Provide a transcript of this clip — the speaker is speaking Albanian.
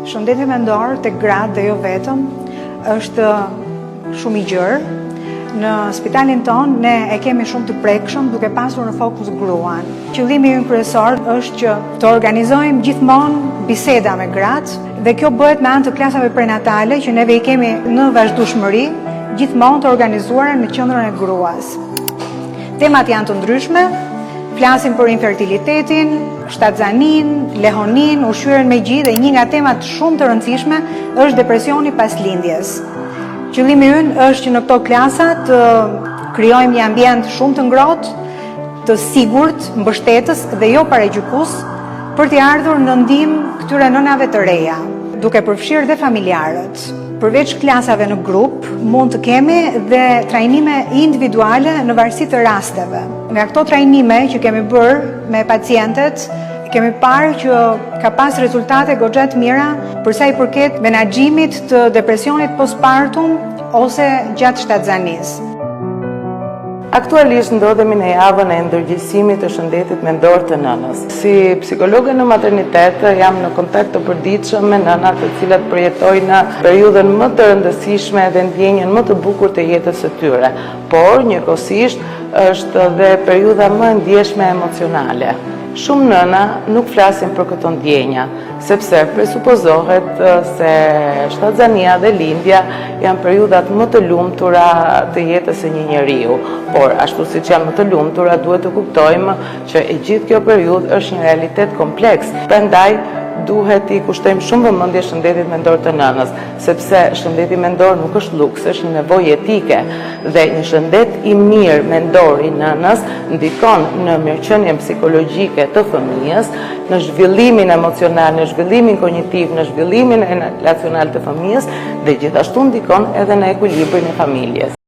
Shëndeti mendor tek gratë dhe jo vetëm është shumë i gjerë. Në spitalin tonë ne e kemi shumë të prekshëm duke pasur në fokus gruan. Qëllimi ynë kryesor është që të organizojmë gjithmonë biseda me gratë dhe kjo bëhet me anë të klasave prenatale që neve i kemi në vazhdueshmëri, gjithmonë të organizuara në qendrën e gruas. Temat janë të ndryshme, flasim për infertilitetin, shtatzaninë, lehoninë, ushqyerjen me gji dhe një nga temat shumë të rëndësishme është depresioni pas lindjes. Qëllimi ynë është që në këto klasa të krijojmë një ambient shumë të ngrohtë, të sigurt, mbështetës dhe jo paragjykues për t'i ardhur në ndihmë këtyre nënave të reja, duke përfshirë dhe familjarët. Përveç klasave në grup, mund të kemi dhe trajnime individuale në varësi të rasteve. Nga këto trajnime që kemi bërë me pacientet, kemi parë që ka pas rezultate goxha të mira për sa i përket menaxhimit të depresionit postpartum ose gjatë shtatzanisë. Aktualisht ndodhemi në javën e ndërgjegjësimit të shëndetit mendor të nënës. Si psikologe në maternitet jam në kontakt të përditshëm me nënat të cilat përjetojnë periudhën më të rëndësishme dhe ndjenjën më të bukur të jetës së tyre, por njëkohësisht është dhe periudha më e ndjeshme emocionale. Shumë nëna nuk flasin për këto ndjenja, sepse presupozohet se shtatzania dhe lindja janë periudhat më të lumtura të jetës së një njeriu. Por, ashtu siç janë më të lumtura, duhet të kuptojmë që e gjithë kjo periudhë është një realitet kompleks. Prandaj, duhet t'i kushtojmë shumë vëmendje shëndetit mendor të nënës, sepse shëndeti mendor nuk është luks, është një nevojë jetike dhe një shëndet i mirë mendor i nënës ndikon në mirëqenien psikologjike të fëmijës, në zhvillimin emocional, në zhvillimin kognitiv, në zhvillimin relacional të fëmijës dhe gjithashtu ndikon edhe në ekuilibrin e familjes.